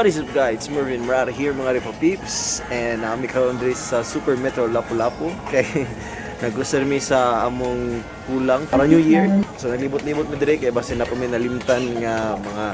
What is up, guys? It's Mervin Murata here, mga Repa Peeps. And kami karon diri sa Super Metro Lapu-Lapu. Kay nag-grocery mi sa among kulang para New Year. So naglibot-libot mi diri kay basin na mi nalimtan nga mga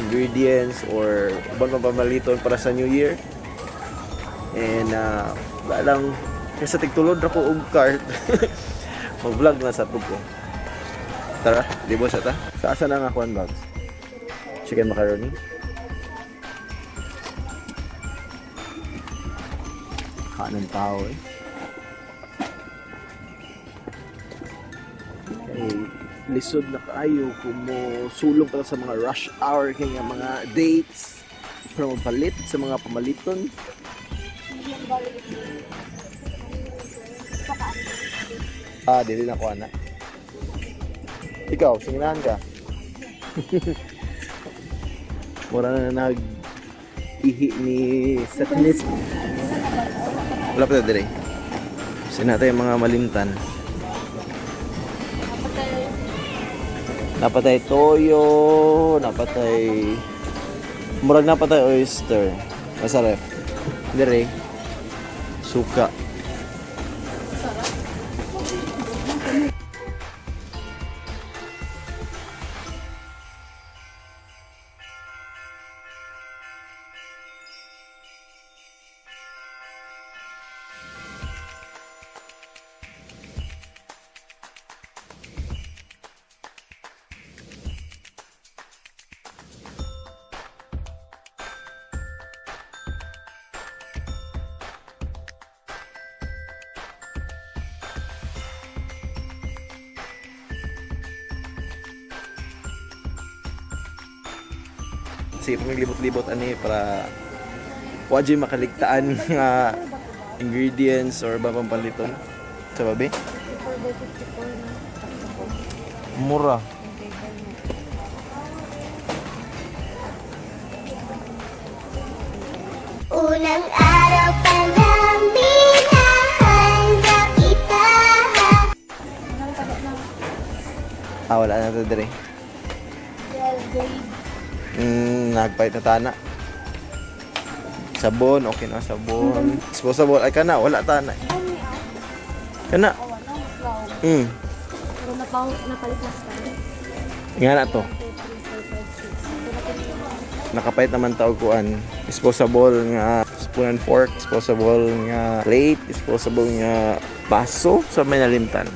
ingredients or uban pa pamaliton para sa New Year. And wala lang kaysa tigtulod ra ko og cart. Mag-vlog na sa ko. Tara, libot sa ta. Sa asa na nga kuan, bags? Chicken macaroni. Kanan tao eh. Kay lisod na kaayo kung mo sulong pa sa mga rush hour kay nga mga dates para magpalit sa mga pamaliton. Ah, dili na ko ana. Ikaw, singnahan ka. Mura na nag ihi ni Satanis. Wala pa dire. Sinata yung mga malimtan. Napatay toyo, napatay murag napatay oyster. Masarap. Dire. Suka. Sige, pamaglibot-libot ani para wa jud makaligtaan nga ingredients or ba pang paliton. Sa babi? Mura. Unang araw pa lang minahal kita. Ah, wala na to dire. Nagpait na tana. Sabon, okay na sabon. Disposable, ay kana, wala tana. Kana. Pero napalit na sa Nga na to. Nakapait naman tawag kuan. Disposable nga spoon and fork, disposable nga plate, disposable nga baso sa may nalimtan.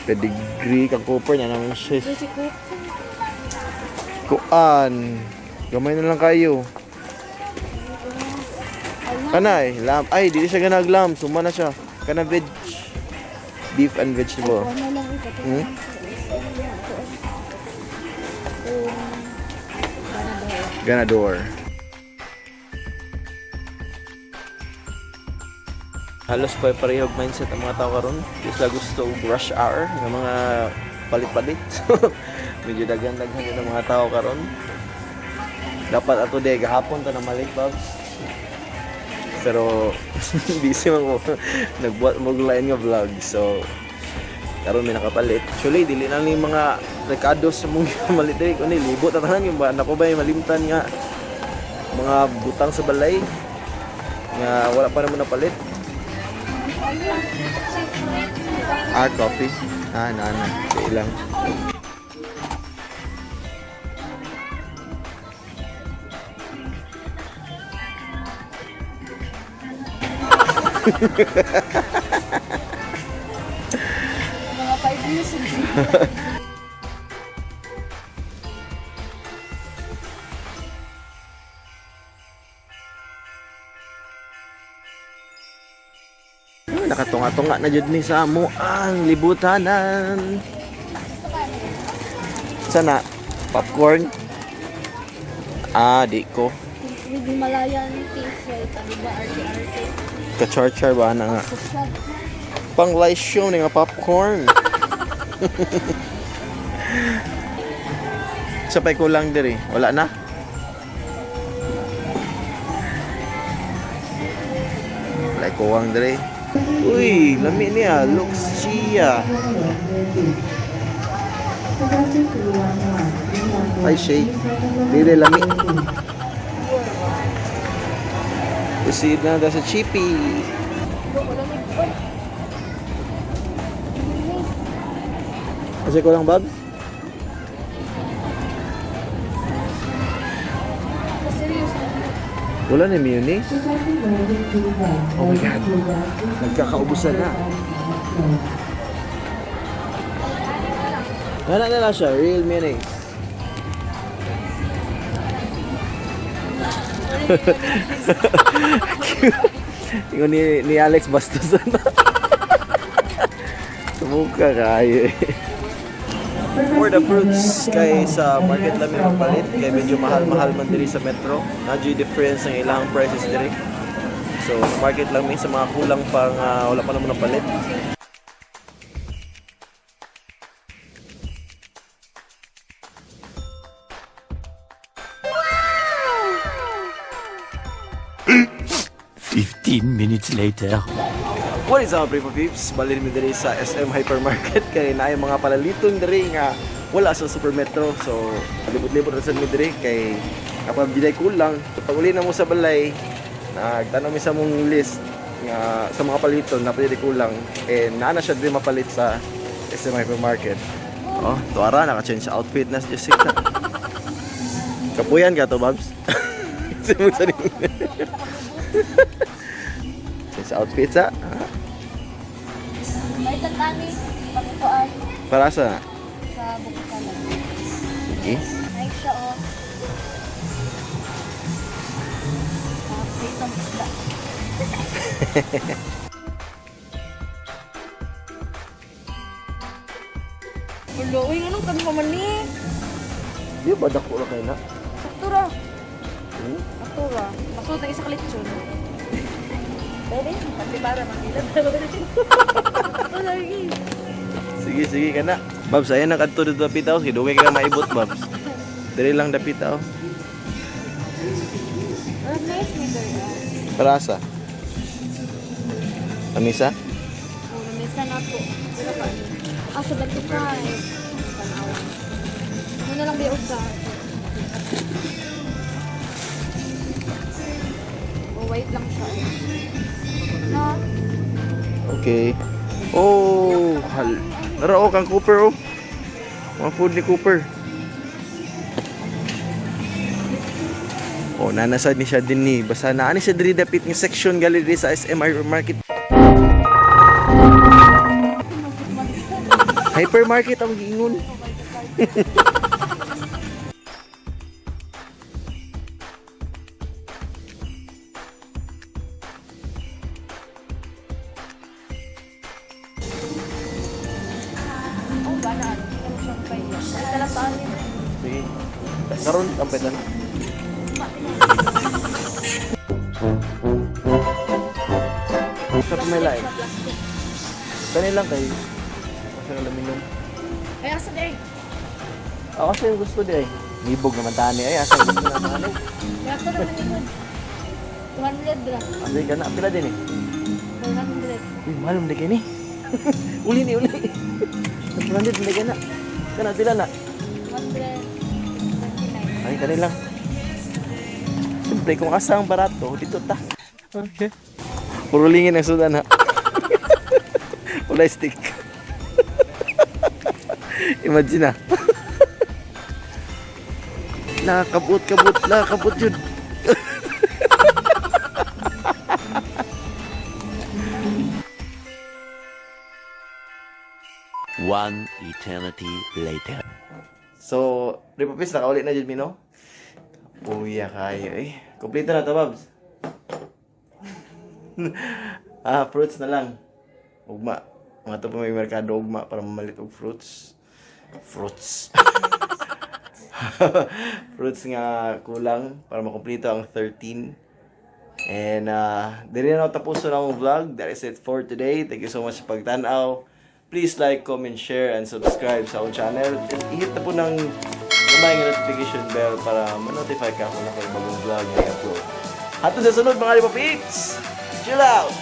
Pedigree kang Cooper na naman siya. Kuan. Gamay na lang kayo. Kanay, lamb. Ay, dili siya ganag lamb. Suma na siya. Kana veg. Beef and vegetable. Ganador. Halos pa pareho mindset ang mga tao karon. Di sila gusto og rush hour nga mga palit-palit. Medyo daghan-daghan yun ang mga tao karon. Dapat ato de gahapon ta na malik, Babs. Pero busy man ko. Nagbuhat mo og lain nga vlog. So karon may nakapalit. Actually, dili na ni mga rekados sa mong malit diri kundi libot na tanan yung ba nako ba yung malimtan nga mga butang sa balay nga wala pa naman napalit. Ah, coffee. Ah, na na. Sa ilang. Mga 5 years. Nakatunga-tunga na jud ni sa amo ang libutanan. Sana popcorn. Ah, di ko. With Himalayan tea salt, ano ba, arte-arte. Ka-char-char ba na nga. Social. Pang live show ni nga popcorn. Sa pay kulang diri. Wala na. Wala kuwang diri. Uy, lami niya. Looks chia. Ay, shake. Dili lami. Proceed na ta sa Chippy. Kasi ko lang, Babs? Serious na. Wala na mayonnaise. Oh my God. Nagkakaubusan na. Wala na lang siya, real mayonnaise. Ingon ni Alex Bastos na. Sumuka kayo eh. For the fruits, kay sa market lang may magpalit, kay medyo mahal-mahal man diri sa metro. Nadyo difference ang ilang prices diri. So, sa market lang may sa mga kulang pa nga wala pa naman napalit. 15 minutes later. What is up, Ripa Peeps? Balin mi diri sa SM Hypermarket kay naay mga palaliton diri nga wala sa Super Metro. So, libot-libot ra sad mi diri kay kapag biday kulang. So, pag uli na mo sa balay, nagtan-aw mi sa mong list nga sa mga paliton na pwede kulang eh naa na siya diri mapalit sa SM Hypermarket. Oh, tuara naka-change outfit na si Jessica. Kapuyan ka to, Babs. Simog sa Change outfit sa. May tatani. Pagkuan Para sa sa Bukana. Sige. Nice siya oh. Ah, pritong isda. Ulo, uy, anong kami pa man ni? Di ba dako ra kay na? Sakto ra. Hmm? Sakto ra. Masud ang isa ka lechon. Pwede, pati para mangilan. Ito lagi. Sige, sige ka na. Babs, ayan ang kadto dito dapita oh. Sige, dugay ka maibot, Babs. Diri lang dapita oh. Nice ni Doy. Para sa. Lamisa? Oh, namisa na po. Wala pa. Ah, 75. Tanawa. Muna lang ba usa? Oh, wait lang siya. No? Okay. Oh, hal. Nara oh, kang Cooper oh. Mga food ni Cooper. Oh, nanasad ni siya din ni. Basta naa ni siya diri dapit nga section gali diri sa SM Hypermarket. Hypermarket ang giingon. Oh, ba na ano? Ano siyang pay? Wait na lang pa niya. Sige. Karon ang na. Sa may lain. Sa plastic. Kani lang kay kasi nga laminom. Ay, asa di ay? Ako kasi yung gusto di ay. Nibog naman tani ay asa yung gusto naman tani. Kaya ito naman yun. 200 ra. Asa ka na pila din eh. 400. Uy, mahal mo ni. Uli ni uli. 200 mo na. Kana pila na. 129. Ay kani lang. Siyempre kung asa ang barato dito ta. Okay. Puro lingin ang sudan ha. Wala stick. Imagine na. Nakakabot, kabot, nakakabot yun. One eternity later. So, Ripapis, nakauli na dyan, Mino. Puya kayo eh. Kompleto na to, Babs. Ah, fruits na lang. Ugma. Mga to pa may merkado ugma para mamalit og fruits. Fruits. Fruits nga kulang para makumpleto ang 13. And dili na tapos na akong vlog. That is it for today. Thank you so much sa pagtanaw. Please like, comment, share, and subscribe sa akong channel. And i-hit na po ng kamay nga notification bell para ma-notify ka kung ako'y bagong vlog na i-upload. Hantod sa sunod mga Lipa Peeps! Chill out!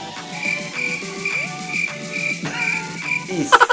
Peace!